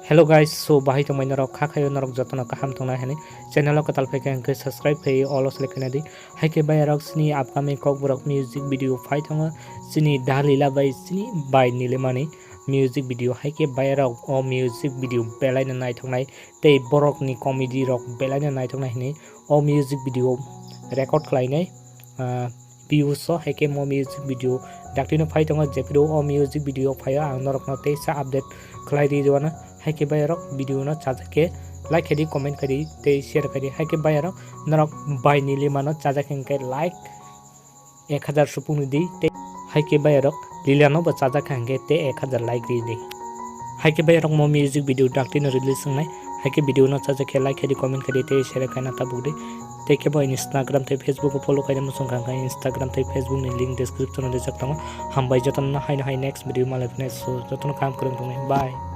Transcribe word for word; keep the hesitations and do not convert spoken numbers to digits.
Hello guys, so bahai tongmai norok, kha khayo norok jotono kaham tongnai hinwi channel o kwtal phaikha hwnkhe subscribe khai all o select khaina di. Haikhe bayarok chini upcoming Kokborok music video phai tongo, chini Dalila bai chini bai Nilimani music video. Haikhe bayarok o music video belaino naithoknai tei borokni comedy rok belaino naithoknai hinwi o music video record khlainai. Ah, views o haikhe mo music video daktino phai tongo, jephru o music video phaio ang norokno teisa update khlai ri rwano. Haikhe bayarok video no chajak khe like khaidi, comment khaidi tei share khaidi. Haikhe bayarok norok bai Nilimano chajak hwnkhe like ek hazar supung di tei haikhe bayarok Lilano bo chajak hwnkhe tei ek hazar like ri di. Haikhe bayarok mo music video daktino release wngnai. Haikhe video no chajak khe like khaidi, comment khaidi tei share khaina tabuk di. Tei khe bo Instagram tei Facebook o follow khaina muchung kha hwnkhe Instagram tei Facebook ni link description o rijak tongo. Hambai jotono haino hai next video malai phunai, so jotono kaham kwrwng tongnai. Bye.